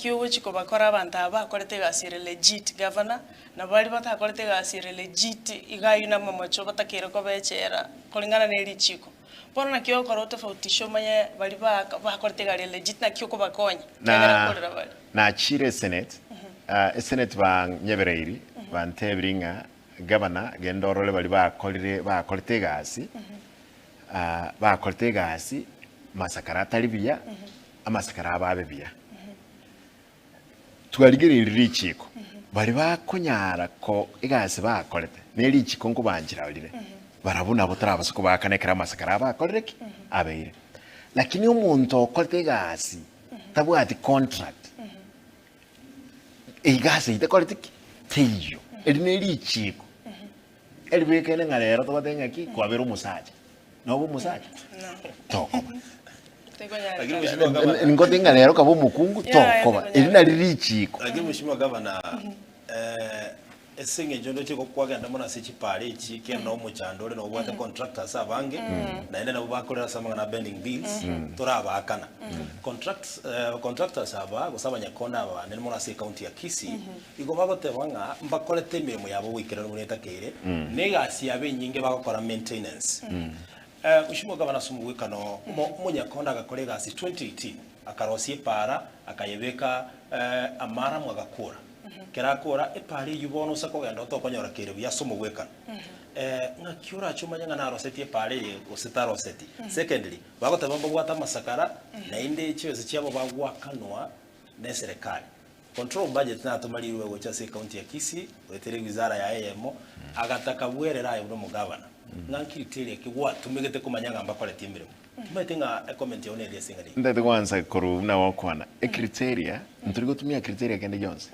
Ki ogochia kobakora abanto aba bakorete egasi ere legit gavana, na baria batakorete egasi ere legit iga aywo namamocho batakeire koba echela koreng'ana ne richiko. Bono naki ogokora otofautishe omanye baria ba bakorete egari ere legit naki okobakonya ekiagera Na nkorera bare. nachire esenate, esenate banyebereiri bantebirie ng'a gavana genda orore baria bakorire bakorete egasi, bakorete egasi masakara atari buya, Amasakara abo abe buya. Twarigereirie richiiko, baria bakonyara ko egasi bakorete, ne richiiko nkobanchera rire, barabwo nabo torabase kobaakana ekero amasakara abo akorire ki? Abeire. Lakini omonto okorete egasi tabwati contract, egasi eyio tekoreti ki? Teiyo. Eri ne richiiko eribekaine ng'a rero togoteba ng'aki? Kwabera omosacha. Nobe omosacha? Tokoba. Lakini mheshimiwa gavana, Ngote ng'a rero kaba omokungu Yeah, tokoba. Eri nari richiiko. lakini mheshimiwa gavana eh, ase eng'encho ndoche igo kwagenda mono ase chipara echi kera na omochando ore nobwate contractors abange naende nabo bakorera ase amang'ana a bending bills torabaakana. Contracts eh, contractors aba gose abanyakona aba bande mono ase ecounty ya Kisii igo bagoteba ng'a mbakorete emeremo yabo goikeranu buna etakeire na egasi yabo enyinge bagokora maintenance. Mheshimiwa Gavana ase omogwekano, omo omonyakonda agakora egasi 2018, akarosia epaara, akayebeka amaaramu agakora. Ekero akora, epaara eyio bono ase kogenda otokonyora kere buya ase omogwekano. Ng'aki orache omanye ng'a narosetie epaara eye gose taroseti? Secondly, bagoteba mbabwate amasakara, naende chibesa chiabo bagoakanwa na eserekari. Control of budget natoma rirube gocha ase ecounty ya Kisii goetera ewizara yaye eyemo agataka bwerere aye buna omogavana ng'a ncriteria ki gwatumegete komanya ng'a mbakoreti emeremo. Timanyeti ng'a ecomment yao neri ase eng'ana eyio. Ntagete goansa korwa buna gokwana, ecriteria, ntori gotumia criteria kende gionsi.